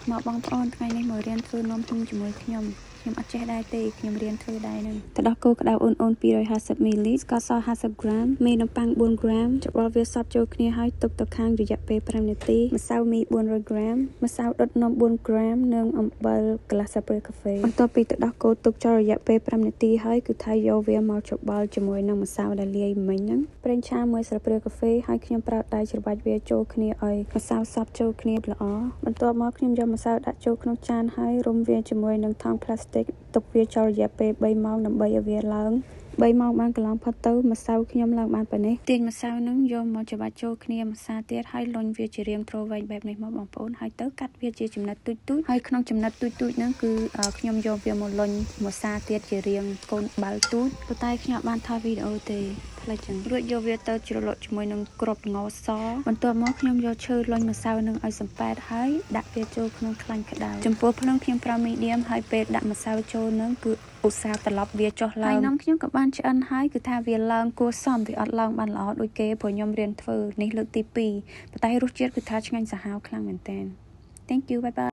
មកបងប្អូនថ្ងៃនេះមករៀនធ្វើនំហ៊ីងជាមួយខ្ញុំខ្ញុំអត់ចេះដែរទេខ្ញុំរៀនធ្វើដែរហ្នឹងទឹកដោះគោក្តៅអ៊ុនៗ250មីលីលីត្រស្ករស50ក្រាមមេនំប៉័ង4ក្រាមច្របល់វាសព្វចូលគ្នាហើយទុកទៅខាងរយៈពេល5នាទីម្សៅមី400ក្រាមម្សៅដុតនំ4ក្រាមនិងអំបិលកន្លះស្លាបព្រាកាហ្វេបន្ទាប់ពីទឹកដោះគោទុកចោលរយៈពេល5នាទីហើយគឺថាយកវាមកច្របល់ជាមួយនឹងម្សៅដែលលាយមិញហ្នឹងប្រេងឆា1ស្លាបព្រាកាហ្វេហើយខ្ញុំប្រើដៃច្របាច់វាចូលគ្នាឲ្យម្សៅសព្វចូលគ្នាល្អបន្ទាប់មកខ្ញុំយកម្សៅដាក់ចូលក្នុងចានហើយរុំវាជាមួយនឹងថង់ផ្លាស្ទិកទុកវាចោលរយៈពេល3ម៉ោងដើម្បីឲ្យវាឡើង3ម៉ោងបានកន្លងផុតទៅម្សៅខ្ញុំឡើងបានប៉ុណ្ណេះទាញម្សៅនឹងយកមកច្របាច់ចូលគ្នាម្សាទៀតហើយលុញវាជារាងទ្រវែងបែបនេះមកបងប្អូនហើយទៅកាត់វាជាចំណិតទូចទូចហើយក្នុងចំណិតទូចទូចហ្នឹងគឺខ្ញុំយកវាមកលុញម្សាទៀតជារាងកូនបាល់ទូចប៉ុន្តែខ្ញុំអត់បានថតវីដេអូទេផ្លេចចឹងរួចយកវាទៅជ្រលក់ជាមួយនឹងគ្រាប់ល្ងសបន្ទាប់មកខ្ញុំយកឈើលុញម្សៅនឹងឲ្យសំប៉ែតហើយដាក់វាចូលក្នុងខ្លាញ់ក្តៅចំពោះភ្លើងខ្ញុំប្រើ medium ហើយពេលដាក់ម្សៅចូលនឹងគឺឧស្សាហ៍ត្រឡប់វាចុះឡើងហើយនំខ្ញុំក៏បានឆ្អិនហើយគឺថាវាឡើងគួរសមវាអត់ឡើងបានល្អដូចគេព្រោះខ្ញុំរៀនធ្វើនេះលើកទី2ប៉ុន្តែរសជាតិគឺថាឆ្ងាញ់សាហាវខ្លាំងមែនតើ Thank you, bye bye.